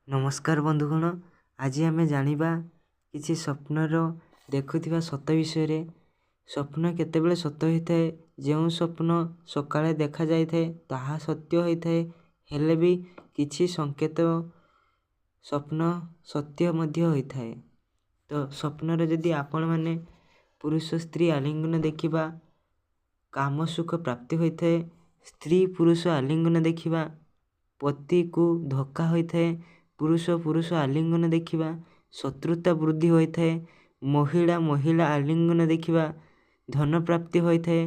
ନମସ୍କାର ବନ୍ଧୁଗଣ, ଆଜି ଆମେ ଜାଣିବା କିଛି ସ୍ୱପ୍ନର ଦେଖୁଥିବା ସତ ବିଷୟରେ। ସ୍ୱପ୍ନ କେତେବେଳେ ସତ ହୋଇଥାଏ? ଯେଉଁ ସ୍ୱପ୍ନ ସକାଳେ ଦେଖାଯାଇଥାଏ ତାହା ସତ୍ୟ ହୋଇଥାଏ, ହେଲେ ବି କିଛି ସଂକେତ ସ୍ୱପ୍ନ ସତ୍ୟ ମଧ୍ୟ ହୋଇଥାଏ। ତ ସ୍ୱପ୍ନରେ ଯଦି ଆପଣମାନେ ପୁରୁଷ ସ୍ତ୍ରୀ ଆଲିଙ୍ଗନ ଦେଖିବା, କାମ ସୁଖ ପ୍ରାପ୍ତି ହୋଇଥାଏ। ସ୍ତ୍ରୀ ପୁରୁଷ ଆଲିଙ୍ଗନ ଦେଖିବା, ପତିକୁ ଧୋକା ହୋଇଥାଏ। ପୁରୁଷ ପୁରୁଷ ଆଲିଙ୍ଗନ ଦେଖିବା, ଶତ୍ରୁତା ବୃଦ୍ଧି ହୋଇଥାଏ। ମହିଳା ମହିଳା ଆଲିଙ୍ଗନ ଦେଖିବା, ଧନ ପ୍ରାପ୍ତି ହୋଇଥାଏ।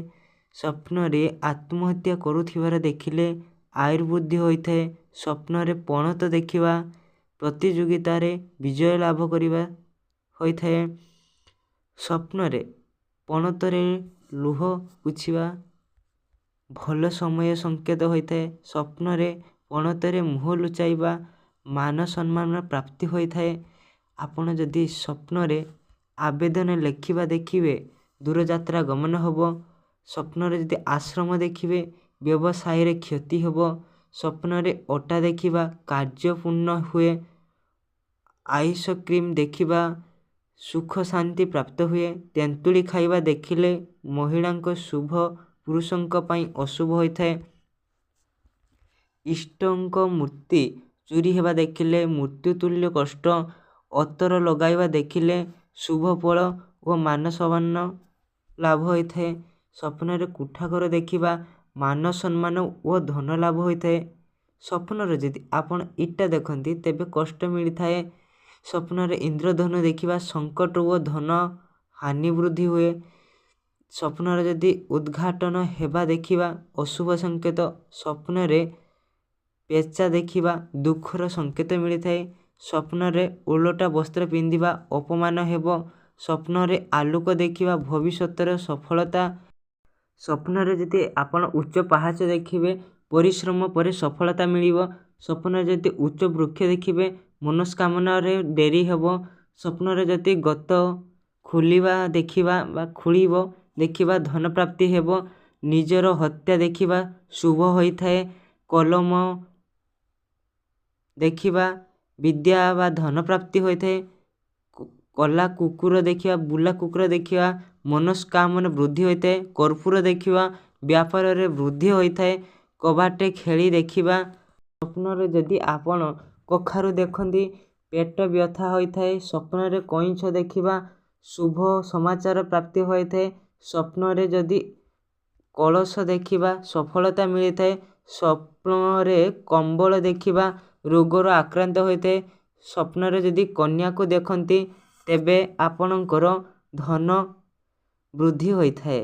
ସ୍ୱପ୍ନରେ ଆତ୍ମହତ୍ୟା କରୁଥିବାର ଦେଖିଲେ ଆୟୁର୍ବୃଦ୍ଧି ହୋଇଥାଏ। ସ୍ୱପ୍ନରେ ପଣତ ଦେଖିବା, ପ୍ରତିଯୋଗିତାରେ ବିଜୟ ଲାଭ କରିବା ହୋଇଥାଏ। ସ୍ୱପ୍ନରେ ପଣତରେ ଲୁହ ପୋଛିବା ଭଲ ସମୟ ସଂକେତ ହୋଇଥାଏ। ସ୍ୱପ୍ନରେ ପଣତରେ ମୁହଁ ଲୁଚାଇବା ମାନ ସମ୍ମାନ ପ୍ରାପ୍ତି ହୋଇଥାଏ। ଆପଣ ଯଦି ସ୍ୱପ୍ନରେ ଆବେଦନ ଲେଖିବା ଦେଖିବେ, ଦୂରଯାତ୍ରା ଗମନ ହେବ। ସ୍ୱପ୍ନରେ ଯଦି ଆଶ୍ରମ ଦେଖିବେ, ବ୍ୟବସାୟରେ କ୍ଷତି ହେବ। ସ୍ୱପ୍ନରେ ଅଟା ଦେଖିବା, କାର୍ଯ୍ୟ ପୂର୍ଣ୍ଣ ହୁଏ। ଆଇସକ୍ରିମ୍ ଦେଖିବା, ସୁଖ ଶାନ୍ତି ପ୍ରାପ୍ତ ହୁଏ। ତେନ୍ତୁଳି ଖାଇବା ଦେଖିଲେ ମହିଳାଙ୍କ ଶୁଭ, ପୁରୁଷଙ୍କ ପାଇଁ ଅଶୁଭ ହୋଇଥାଏ। ଇଷ୍ଟଙ୍କ ମୂର୍ତ୍ତି ଚୋରି ହେବା ଦେଖିଲେ ମୃତ୍ୟୁ ତୁଲ୍ୟ କଷ୍ଟ। ଅତର ଲଗାଇବା ଦେଖିଲେ ଶୁଭ ଫଳ ଓ ମାନ ସମ୍ମାନ ଲାଭ ହୋଇଥାଏ। ସ୍ୱପ୍ନରେ କୋଠାଘର ଦେଖିବା, ମାନ ସମ୍ମାନ ଓ ଧନ ଲାଭ ହୋଇଥାଏ। ସ୍ୱପ୍ନରେ ଯଦି ଆପଣ ଇଟା ଦେଖନ୍ତି, ତେବେ କଷ୍ଟ ମିଳିଥାଏ। ସ୍ୱପ୍ନରେ ଇନ୍ଦ୍ରଧନୁ ଦେଖିବା, ସଙ୍କଟ ଓ ଧନ ହାନି ବୃଦ୍ଧି ହୁଏ। ସ୍ୱପ୍ନରେ ଯଦି ଉଦ୍ଘାଟନ ହେବା ଦେଖିବା, ଅଶୁଭ ସଂକେତ। ସ୍ୱପ୍ନରେ ପେଚା ଦେଖିବା, ଦୁଃଖର ସଂକେତ ମିଳିଥାଏ। ସ୍ୱପ୍ନରେ ଓଲଟା ବସ୍ତ୍ର ପିନ୍ଧିବା, ଅପମାନ ହେବ। ସ୍ୱପ୍ନରେ ଆଲୋକ ଦେଖିବା, ଭବିଷ୍ୟତର ସଫଳତା। ସ୍ୱପ୍ନରେ ଯଦି ଆପଣ ଉଚ୍ଚ ପାହାଚ ଦେଖିବେ, ପରିଶ୍ରମ ପରେ ସଫଳତା ମିଳିବ। ସ୍ୱପ୍ନରେ ଯଦି ଉଚ୍ଚ ବୃକ୍ଷ ଦେଖିବେ, ମନସ୍କାମନାରେ ଡେରି ହେବ। ସ୍ୱପ୍ନରେ ଯଦି ଗତ ଖୋଲିବା ଦେଖିବା ବା ଖୋଳିବ ଦେଖିବା, ଧନ ପ୍ରାପ୍ତି ହେବ। ନିଜର ହତ୍ୟା ଦେଖିବା ଶୁଭ ହୋଇଥାଏ। କଲମ ଦେଖିବା, ବିଦ୍ୟା ବା ଧନ ପ୍ରାପ୍ତି ହୋଇଥାଏ। କଲା କୁକୁର ଦେଖିବା, ବୁଲା କୁକୁର ଦେଖିବା, ମନସ୍କାମନା ବୃଦ୍ଧି ହୋଇଥାଏ। କର୍ପୂର ଦେଖିବା, ବ୍ୟାପାରରେ ବୃଦ୍ଧି ହୋଇଥାଏ। କବାଟେ ଖେଳି ଦେଖିବା। ସ୍ୱପ୍ନରେ ଯଦି ଆପଣ କଖାରୁ ଦେଖନ୍ତି, ପେଟ ବ୍ୟଥା ହୋଇଥାଏ। ସ୍ୱପ୍ନରେ କଇଁଛ ଦେଖିବା, ଶୁଭ ସମାଚାର ପ୍ରାପ୍ତି ହୋଇଥାଏ। ସ୍ୱପ୍ନରେ ଯଦି କଳସ ଦେଖିବା, ସଫଳତା ମିଳିଥାଏ। ସ୍ୱପ୍ନରେ କମ୍ବଳ ଦେଖିବା, ରୋଗର ଆକ୍ରାନ୍ତ ହୋଇଥାଏ। ସ୍ୱପ୍ନରେ ଯଦି କନ୍ୟାକୁ ଦେଖନ୍ତି, ତେବେ ଆପଣଙ୍କର ଧନ ବୃଦ୍ଧି ହୋଇଥାଏ।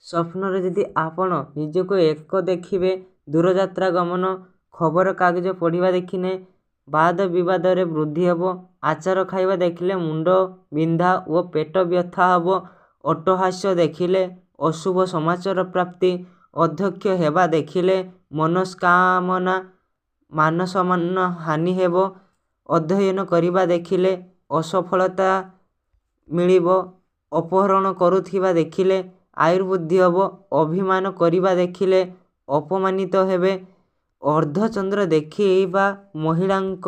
ସ୍ୱପ୍ନରେ ଯଦି ଆପଣ ନିଜକୁ ଏକ ଦେଖିବେ, ଦୂରଯାତ୍ରା ଗମନ। ଖବରକାଗଜ ପଢ଼ିବା ଦେଖିଲେ ବାଦ ବିବାଦରେ ବୃଦ୍ଧି ହେବ। ଆଚାର ଖାଇବା ଦେଖିଲେ ମୁଣ୍ଡ ବିନ୍ଧା ଓ ପେଟ ବ୍ୟଥା ହେବ। ଅଟ୍ଟହାସ୍ୟ ଦେଖିଲେ ଅଶୁଭ ସମାଚାର ପ୍ରାପ୍ତି। ଅଧ୍ୟକ୍ଷ ହେବା ଦେଖିଲେ ମନସ୍କାମନା ମାନ ସମ୍ମାନ ହାନି ହେବ। ଅଧ୍ୟୟନ କରିବା ଦେଖିଲେ ଅସଫଳତା ମିଳିବ। ଅପହରଣ କରୁଥିବା ଦେଖିଲେ ଆୟୁର୍ବୃଦ୍ଧି ହେବ। ଅଭିମାନ କରିବା ଦେଖିଲେ ଅପମାନିତ ହେବେ। ଅର୍ଦ୍ଧଚନ୍ଦ୍ର ଦେଖିବା, ମହିଳାଙ୍କ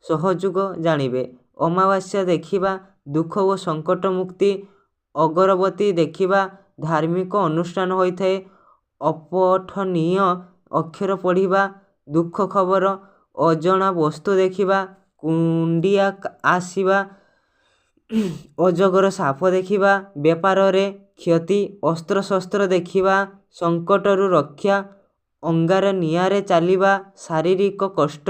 ସହଯୋଗ ଜାଣିବେ। ଅମାବାସ୍ୟା ଦେଖିବା, ଦୁଃଖ ଓ ସଙ୍କଟ ମୁକ୍ତି। ଅଗରବତୀ ଦେଖିବା, ଧାର୍ମିକ ଅନୁଷ୍ଠାନ ହୋଇଥାଏ। ଅପଠନୀୟ ଅକ୍ଷର ପଢ଼ିବା, ଦୁଃଖ ଖବର। ଅଜଣା ବସ୍ତୁ ଦେଖିବା, କୁଣ୍ଡିଆ ଆସିବା। ଅଜଗର ସାପ ଦେଖିବା, ବେପାରରେ କ୍ଷତି। ଅସ୍ତ୍ରଶସ୍ତ୍ର ଦେଖିବା, ସଙ୍କଟରୁ ରକ୍ଷା। ଅଙ୍ଗାର ନିଆଁରେ ଚାଲିବା, ଶାରୀରିକ କଷ୍ଟ।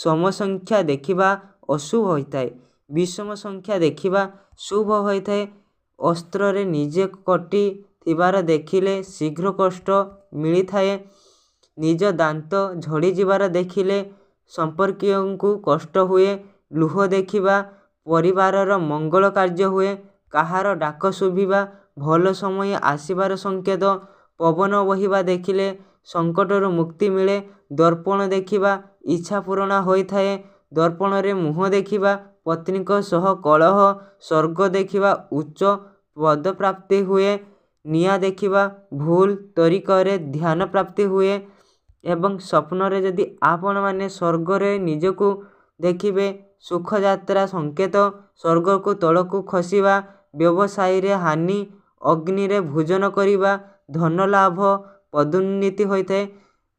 ସମ ସଂଖ୍ୟା ଦେଖିବା ଅଶୁଭ ହୋଇଥାଏ। ବିଷମ ସଂଖ୍ୟା ଦେଖିବା ଶୁଭ ହୋଇଥାଏ। ଅସ୍ତ୍ରରେ ନିଜେ କଟି ଥିବାର ଦେଖିଲେ ଶୀଘ୍ର କଷ୍ଟ ମିଳିଥାଏ। ନିଜ ଦାନ୍ତ ଝଡ଼ିଯିବାର ଦେଖିଲେ ସମ୍ପର୍କୀୟଙ୍କୁ କଷ୍ଟ ହୁଏ। ଲୁହ ଦେଖିବା, ପରିବାରର ମଙ୍ଗଳ କାର୍ଯ୍ୟ ହୁଏ। କାହାର ଡାକ ଶୁଭିବା, ଭଲ ସମୟ ଆସିବାର ସଂକେତ। ପବନ ବହିବା ଦେଖିଲେ ସଙ୍କଟରୁ ମୁକ୍ତି ମିଳେ। ଦର୍ପଣ ଦେଖିବା, ଇଚ୍ଛା ପୂରଣ ହୋଇଥାଏ। ଦର୍ପଣରେ ମୁହଁ ଦେଖିବା, ପତ୍ନୀଙ୍କ ସହ କଳହ। ସ୍ୱର୍ଗ ଦେଖିବା, ଉଚ୍ଚ ପଦପ୍ରାପ୍ତି ହୁଏ। ନିଆଁ ଦେଖିବା, ଭୁଲ ତରିକାରେ ଧ୍ୟାନ ପ୍ରାପ୍ତି ହୁଏ। ଏବଂ ସ୍ୱପ୍ନରେ ଯଦି ଆପଣମାନେ ସ୍ୱର୍ଗରେ ନିଜକୁ ଦେଖିବେ ସୁଖଯାତ୍ରା ସଂକେତ, ସ୍ୱର୍ଗକୁ ତଳକୁ ଖସିବା, ବ୍ୟବସାୟୀରେ ହାନି, ଅଗ୍ନିରେ ଭୋଜନ କରିବା, ଧନ ଲାଭ, ପଦୋନ୍ନତି ହୋଇଥାଏ।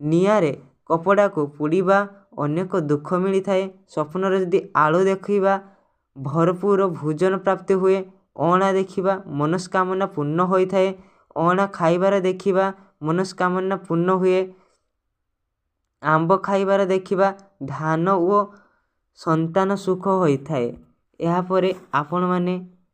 ନିଆଁରେ କପଡ଼ାକୁ ପୋଡ଼ିବା, ଅନେକ ଦୁଃଖ ମିଳିଥାଏ। ସ୍ୱପ୍ନରେ ଯଦି ଆଳୁ ଦେଖିବା, ଭରପୁର ଭୋଜନ ପ୍ରାପ୍ତି ହୁଏ। ଅଁଳା ଦେଖିବା ମନସ୍କାମନା ପୂର୍ଣ୍ଣ ହୋଇଥାଏ। ଅଁଳା ଖାଇବାର ଦେଖିବା ମନସ୍କାମନା ପୂର୍ଣ୍ଣ ହୁଏ। ଆମ୍ବ ଖାଇବାର ଦେଖିବା ଧାନ ଓ ସନ୍ତାନ ସୁଖ ହୋଇଥାଏ। ଏହାପରେ ଆପଣମାନେ